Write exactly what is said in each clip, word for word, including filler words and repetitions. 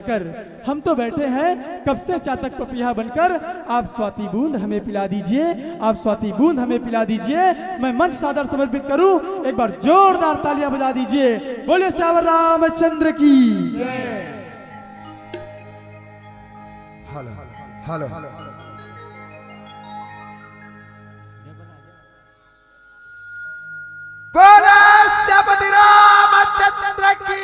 कर हम तो बैठे हैं कब से चातक पपिया बनकर। आप स्वाति बूंद हमें पिला दीजिए, आप स्वाति बूंद हमें पिला दीजिए। मैं मंच सादर समर्पित करूं, एक बार जोरदार तालियां बजा दीजिए। बोलिए सियावर रामचंद्र की। Hello, hello. बोलो सियापति रामचंद्र की।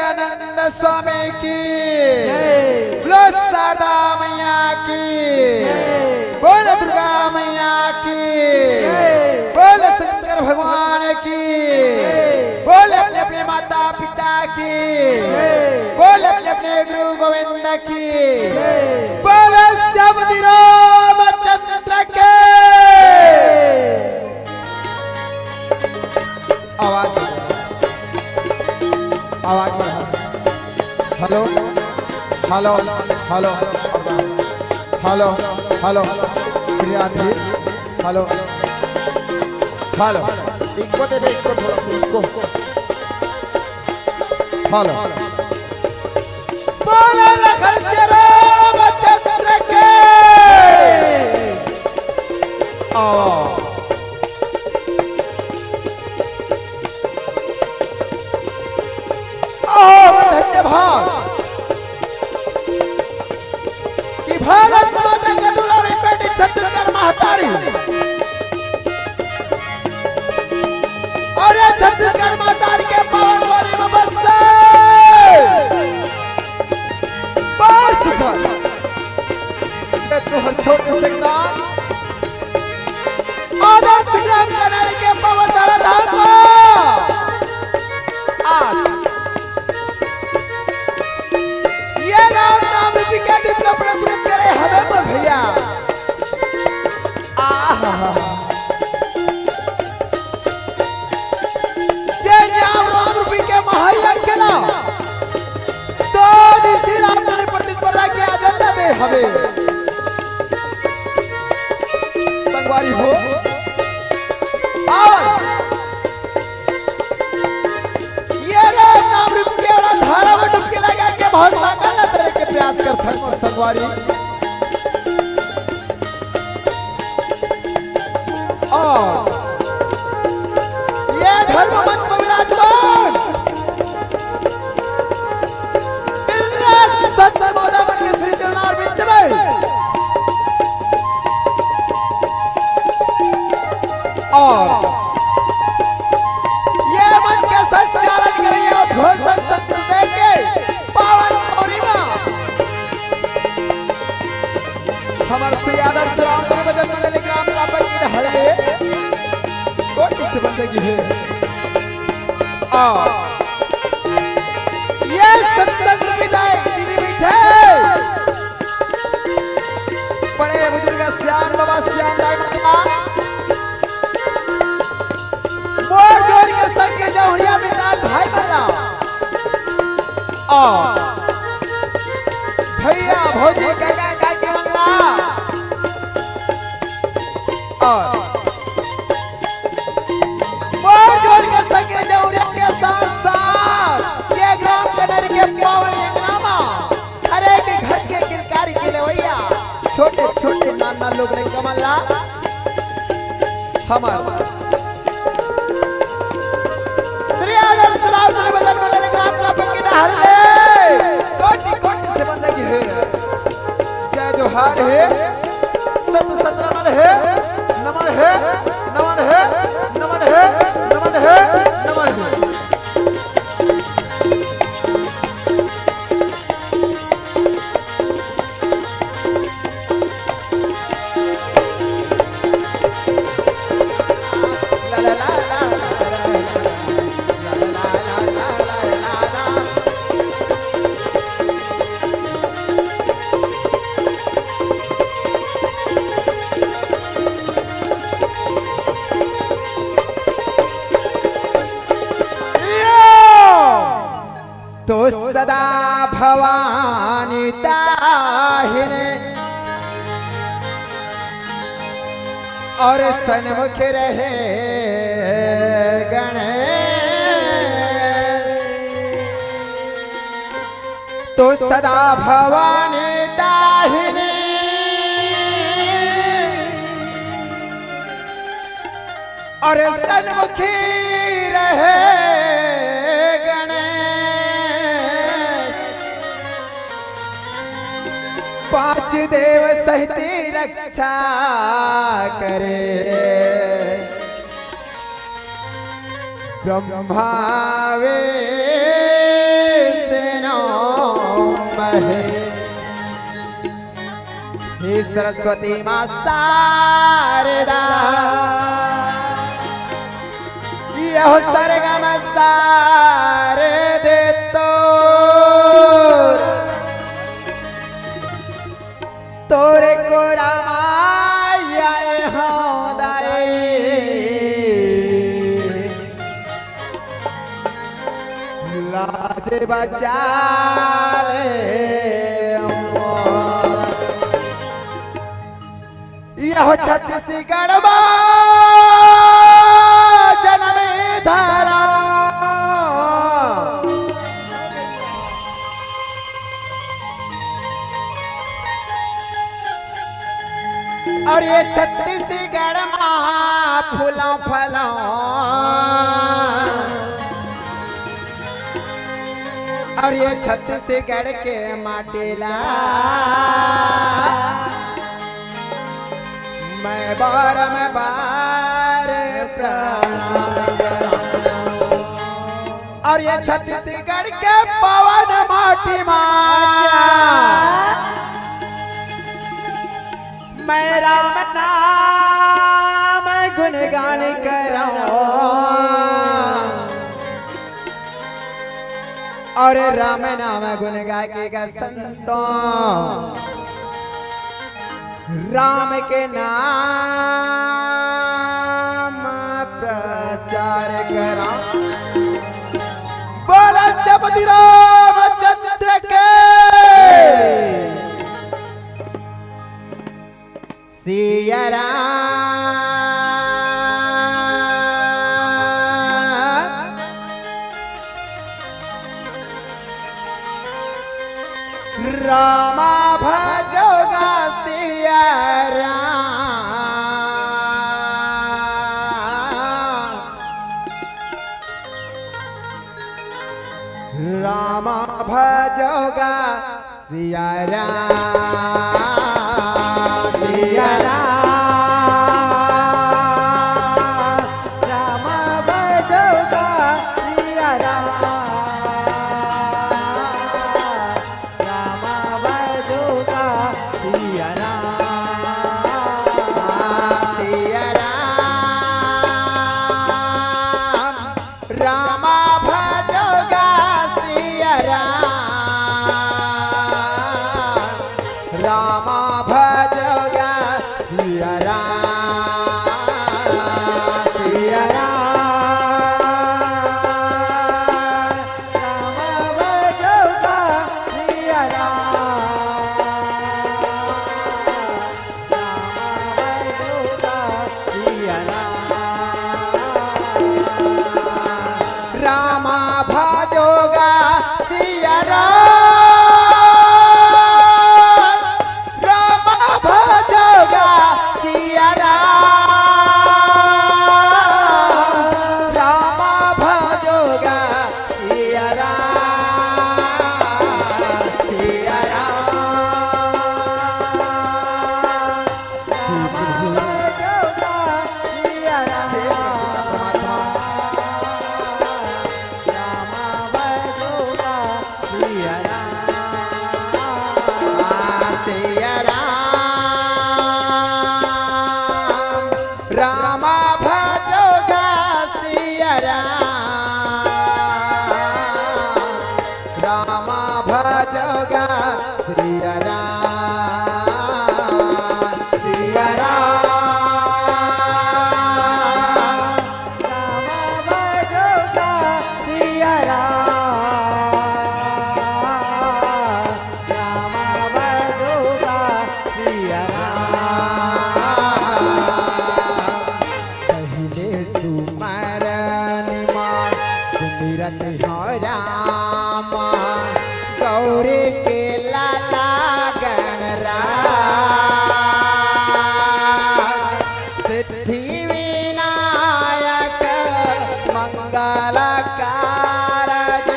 आनंद स्वामी की। जय। बोलो शारदा मैया की। जय। बोलो दुर्गा मैया की। जय। बोलो शंकर भगवान की। जय। बोलो अपने अपने माता पिता की। जय। बोलो अपने अपने गुरु गोविंद की। जय। बोलो श्याम रामचंद्र के। आवाज, आवाज। Hello, hello, hello, hello, hello, Shri Radhe, hello, hello, eco देबे, इको थोड़ा सा, इको। हेलो। बोलो लखन से रामचंद्र के। आओ। आओ, धन्य भाग कि भारत माता का दुलारी बेटी छत्तीसगढ़ महतारी। अउ ये छत्तीसगढ़ महतारी के पावन डोरी में बसे बाल सुखा, ये तुहर छोटे से गाँव आदर्श ग्राम कनारी के पवन धरा धाम में आज ये राम नाम रूपी के दीप प्रज्वलित करे हवे मोर भैया। आहा। जे न्याम राम रूपी के महायज्ञ ला, तो इसी राम धरे पंडित पर जाके अजल ला दे हवे। संगवारी हो, आवन। ये राम नाम रूप के और धारा में डुबकी लगा के बहुत ताकत ला तरे के प्रयास करथन संगवारी। और ये धर्म मंच में विराजमान सत मौला बन के श्री चरणार विद्य में और ये मंच के संचालन करिए उद्घोषक सत्यदेव के पावन पूर्णिमा। हमार श्री आदर्श राम गुरु भजन मंडली ग्राम कापा की हरे कोटि से बंदगी है। आ, ये सत्संग विदाई दीदी बैठे। बड़े बुजुर्ग सियान बाबा सियान दाई माता। मोर जोड़ी के संग के जौहरिया मितान भाई बल्ला। आ, भैया भौजी काका काकी बल्ला। आ, मोर जोड़ी के संग के जौहरिया के साथ साथ ये ग्राम कनर के पावन ये ग्रामा। हर एक घर के किलकारी के लेवैया, छोटे छोटे नाना लोग ने कमल ला। हमार श्री आदर्श राम धरे भजन मंडली ग्राम कापा की हरे कोटि कोटि से बंदगी है। जय जोहार है, सत सत नमन है, नमन है, नमन है, नमन है, नमन है, नमन है। तो सदा भवानी ताहिन और सन्मुख रहे गणेश। तो सदा भवानी ताहिन और सन्मुखी रहे गणेश, पांच देव सहित रक्षा करे। ब्रह्मा वे सरस्वती माँ शारदा, यहो सरगम शारदे तोर, तोरे कोरा माया हो दाई। लाज बचा ले अम्मा। यहो छत्तीसगढ़ मा जनमे धरा। अउ ये छत्तीसगढ़ मा फूलों फलों, अउ ये छत्तीसगढ़ के माटी ला मैं बारंबार प्रणाम करँव। अउ ये छत्तीसगढ़ के पावन माटी मा मैं राम नाम गुणगान करँव। अउ राम नाम गुण गा के गा संतों, राम के नाम प्रचार करँव। बोल सत्यपति रामचंद्र के। सिया राम। रामा भजो गा सिया राम। रामा भजो गा सिया राम, सिया राम, रामा भजो गा सिया राम, रामा भजो गा सिया राम, सिया राम। रामा भजो गा सिया राम, रामा भजो गा सिया राम, सिया राम, रामा भजो गा सिया राम। रामा भजो गा सिया राम, रामा भजो गा सिया राम, रामा भजो गा सिया राम, सिया राम। रामा भजो गा सिया राम, रामा भजो गा सिया राम, सिया राम, रामा भजो गा सिया राम, रामा भजो गा सिया राम। पहिले सुमरन मा सुमिरत हँव राम, गौरी के लाला गणराज। सिद्धि विनायक मंगल कारज,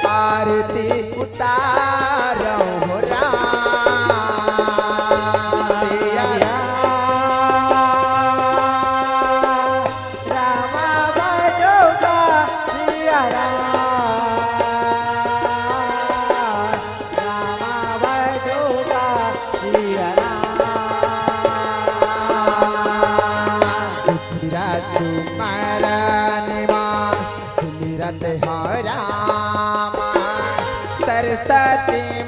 आरती उतारव हो राम। सिया राम, रामा भजो गा सिया राम, रामा बरसाती